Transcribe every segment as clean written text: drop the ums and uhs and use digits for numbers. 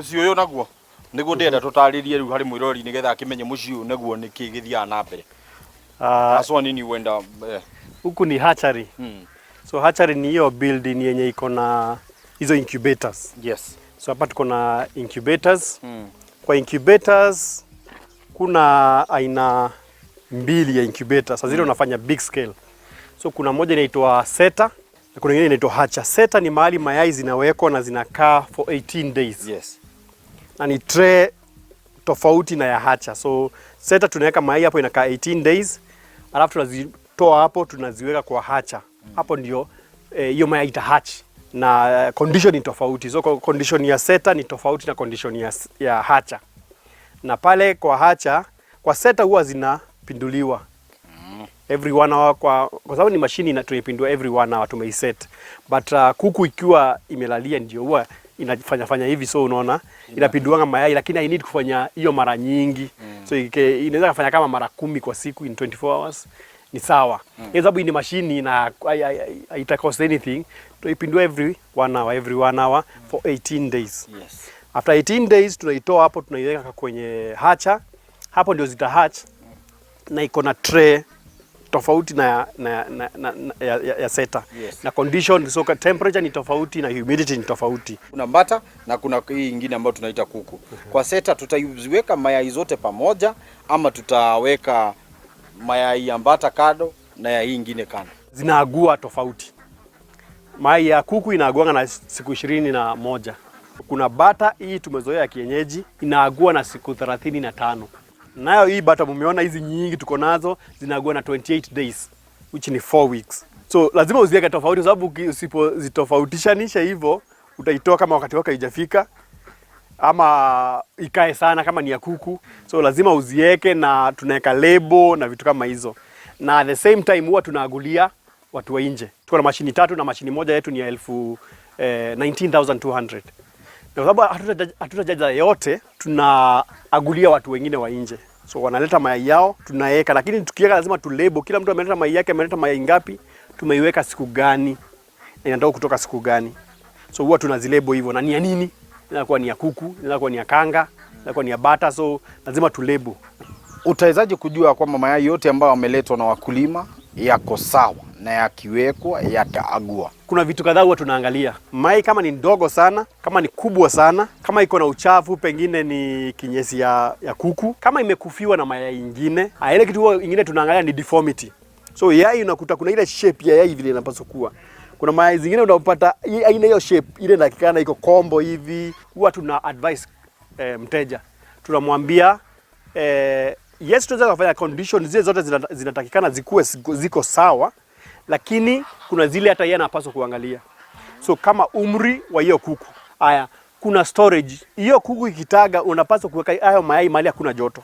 Mũciĩ ũyũ naguo nĩguo ndĩrenda tũtarĩrie rĩu harĩ mwĩroreri nĩgetha akĩmenye mũciĩ ũyũ naguo nĩkĩ gĩthiaga na mbere. Haswa nini huenda Huku ni hatchery. So hatchery ni hiyo building yenye iko na hizo incubators. So hapa tuko na incubators. Kwa incubators kuna aina mbili ya incubators. Sasa zile unafanya big scale. So kuna moja inaitwa setter na kuna nyingine inaitwa hatcher. Setter ni mahali mayai zinawekwa na zinakaa for 18 days. Na ni tray tofauti na ya hatcher. So setter tunaweka mayai hapo, inakaa 18 days, alafu tunazitoa hapo, tunaziweka kwa hatcher. Hapo ndio hiyo mayai ita hatch na condition ni tofauti. So condition ya setter ni tofauti na condition ya hatcher. Na pale kwa hatcher, kwa setter huwa zinapinduliwa every one hour kwa sababu ni mashini na tunaipindua every one hour, tumeiset. But kuku ikiwa imelalia ndio huwa inafanya fanya hivi, so unaona inapinduanga mayai, lakini I need kufanya hiyo mara nyingi. So inaweza kufanya kama mara 10 kwa siku in 24 hours ni sawa. Kwa sababu hii ni mashini na haita cost anything, tuipindua every one hour, every one hour for 18 days. After 18 days tunaitoa hapo, tunaiweka kwenye hatcher. Hapo ndio zita hatch na iko na tray tofauti na ya setter. Na condition, so temperature ni tofauti na humidity ni tofauti. Kuna bata na kuna hii ingine ambayo tunaita kuku. Kwa setter tutaiweka mayai zote pamoja ama tutaweka mayai ya bata kando na ya hii ingine kando? Zinaagua tofauti. Mayai ya kuku inaaguanga na siku 21. Kuna bata hii tumezoea ya kienyeji inaagua na siku 35. Nayo hii bata mumeona hizi nyingi tuko nazo zinaagua na 28 days, which ni 4 weeks. So lazima uziweke tofauti kwa sababu usipozitofautishanisha hivyo utaitoa kama wakati wake haijafika ama ikae sana kama ni ya kuku. So lazima uziweke na tunaweka lebo na vitu kama hizo. Na at the same time huwa tunaagulia watu wa nje. Tuko na mashini tatu na mashini moja yetu ni ya elfu 19,200. Na kwa sababu hatutajaza yote, tunaagulia watu wengine wa nje. So wanaleta mayai yao tunaweka, lakini tukiweka lazima tulabel kila mtu ameleta mayai yake, ameleta mayai ngapi, tumeiweka siku gani, na inataka kutoka siku gani. So huwa tunazilabel hivyo, na ni ya nini, inakuwa ni ya kuku, inakuwa ni ya kanga, inakuwa ni ya bata, so lazima tulabel. Utawezaje kujua kwamba mayai yote ambayo yameletwa na wakulima yako sawa na yakiwekwa yataagua? Kuna vitu kadhaa huwa tunaangalia. Mayai kama ni ndogo sana, kama ni kubwa sana, kama iko na uchafu, pengine ni kinyesi ya kuku, kama imekufiwa na mayai ingine. Ile kitu huwa ingine tunaangalia ni deformity. So yai unakuta kuna ile shape ya yai vile inapaswa kuwa. Kuna mayai zingine unapata hii aina hiyo shape ile inatakikana iko kombo hivi. Huwa tuna advise mteja, tunamwambia yes, tunaweza kufanya condition zile zote zinatakikana zikuwe ziko sawa, lakini kuna zile hata yeye anapaswa kuangalia. So kama umri wa hiyo kuku. Haya, kuna storage. Hiyo kuku ikitaga unapaswa kuweka hayo mayai mahali hakuna joto.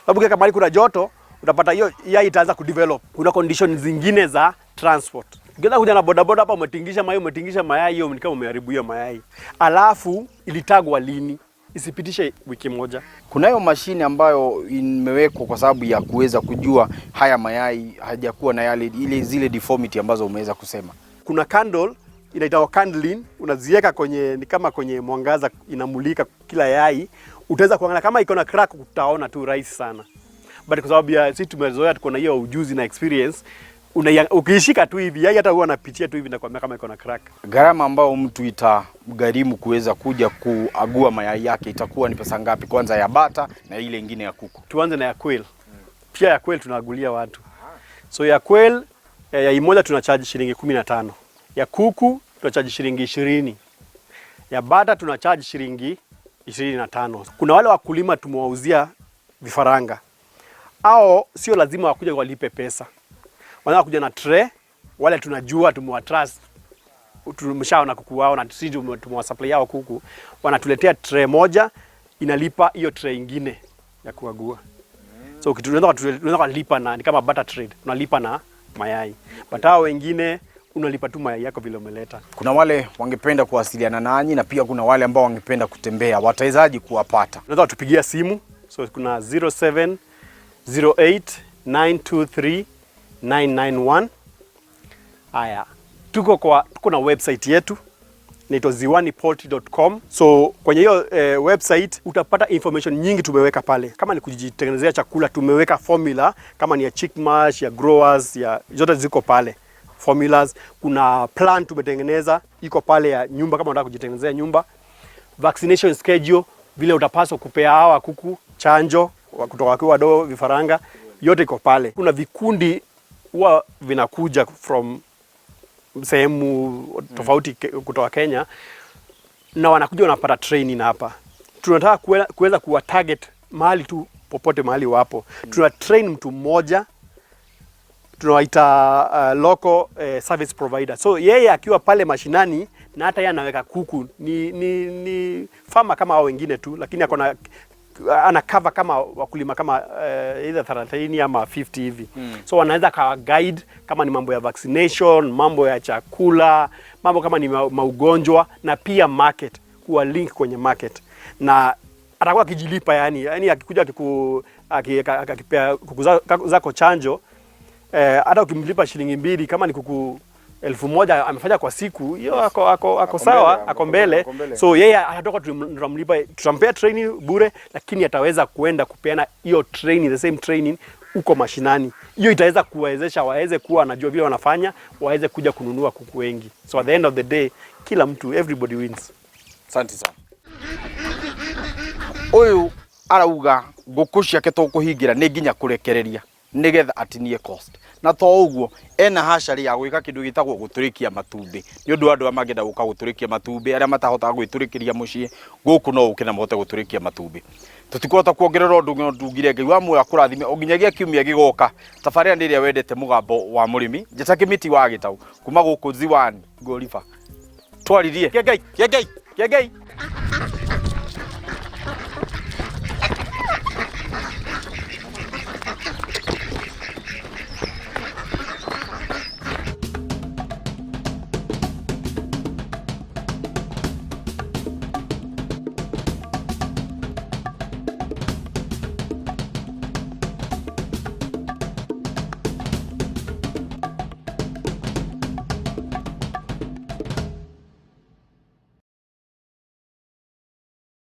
Sababu ukiweka mahali kuna joto, utapata hiyo yai itaanza kudevelop. Kuna condition zingine za transport. Ukianza kuja na bodaboda hapa umetingisha mayai, umetingisha mayai, hiyo ni kama umeharibu hiyo mayai. Alafu ilitagwa lini? Isipitishe wiki moja. Kunayo mashine ambayo imewekwa kwa sababu ya kuweza kujua haya mayai hajakuwa na yale ile zile deformity ambazo umeweza kusema. Kuna candle inaitwa candling, unaziweka kwenye ni kama kwenye mwangaza inamulika kila yai, utaweza kuangalia kama iko na crack, utaona tu rahisi sana. But kwa sababu ya sisi tumezoea, tuko na hiyo ujuzi na experience, ukiishika tu hivi yai hata huwa anapitia tu hivi na kuambia kama iko na crack. Gharama ambayo mtu itamgharimu kuweza kuja kuagua mayai yake itakuwa ni pesa ngapi? Kwanza ya bata na ile ingine ya kuku. Tuanze na ya quail. Pia ya quail tunaagulia watu. So ya quail yai moja tuna charge shilingi 15. Ya kuku tuna charge shilingi 20. Ya bata tuna charge shilingi 25. Kuna wale wakulima tumewauzia vifaranga. Au sio lazima wakuja walipe pesa. Wanaweza kuja na tray, wale tunajua tumewatrust, tumeshaona kuku wao na sisi tumewasupply yao kuku, wanatuletea tray moja inalipa hiyo tray ingine ya kuagua. So kitu unaweza kulipa na ni kama barter trade, unalipa na mayai. But hao wengine unalipa tu mayai yako vile umeleta. Kuna wale wangependa kuwasiliana nanyi na pia kuna wale ambao wangependa kutembea, watawezaje kuwapata? Unaweza kutupigia simu. So kuna 0708 923 991. Haya, tuko na website yetu Inaitwa ziwanipoultry.com. So kwenye hiyo website utapata information nyingi tumeweka pale. Kama ni kujitengenezea chakula, tumeweka formula, kama ni ya chick mash, ya growers, ya zote ziko pale formulas. Kuna plan tumetengeneza iko pale ya nyumba, kama unataka kujitengenezea nyumba. Vaccination schedule, vile utapaswa kupea hawa kuku chanjo kutoka wakiwa wadogo, vifaranga, yote iko pale. Kuna vikundi huwa vinakuja from sehemu tofauti kutoka Kenya na wanakuja wanapata training hapa. Tunataka kuweza kuwa target mahali tu popote mahali wapo. Tuna train mtu mmoja, tunawaita local service provider. So yeye akiwa pale mashinani na hata yeye anaweka kuku ni farmer kama hao wengine tu, lakini ako na ana cover kama wakulima kama either 30 ama 50 hivi. So wanaweza kawa guide kama ni mambo ya vaccination, mambo ya chakula, mambo kama ni maugonjwa na pia market, kuwa link kwenye market, na atakuwa akijilipa yani akikuja akipea kuku zako chanjo, hata ukimlipa shilingi 2, kama ni kuku 1000 amefanya kwa siku hiyo, ako Ako sawa, mbele, ako mbele. Ako mbele. So yeye atatoka, tutamlipa, tutampea training bure, lakini ataweza kuenda kupeana hiyo training, the same training huko mashinani. Hiyo itaweza kuwawezesha waweze kuwa wanajua vile wanafanya, waweze kuja kununua kuku wengi. So at the end of the day, kila mtu, everybody wins. Asante sana. Uyu arauga ngũkũ ciake to kũhingĩra nĩ nginya kũrekereria nĩgetha atinie cost, na to ũguo ena hatchery ya gwĩka kĩndũ gĩtagwo gũtũrĩkia matumbĩ, nĩ ũndũ wa andũ arĩa mangĩenda gũka gũtũrĩkia matumbĩ, arĩa matahotaga gwĩtũrĩkĩria mũciĩ gũkũ, no ũke na mahote gũtũrĩkia matumbĩ. Tũtikũhota kuongerera ũndũ ũngĩ no ndungire Ngai wa muoyo akũrathime o nginyagia kiumia gĩgoka. Tabarĩra nĩ ĩrĩa wendete, Mũgambo wa Mũrĩmi. Njĩta Kĩmiti wa Gĩtau kuma gũkũ Ziwani Ngoliba. Twaririe. Kĩengei, kĩengei, kĩengei.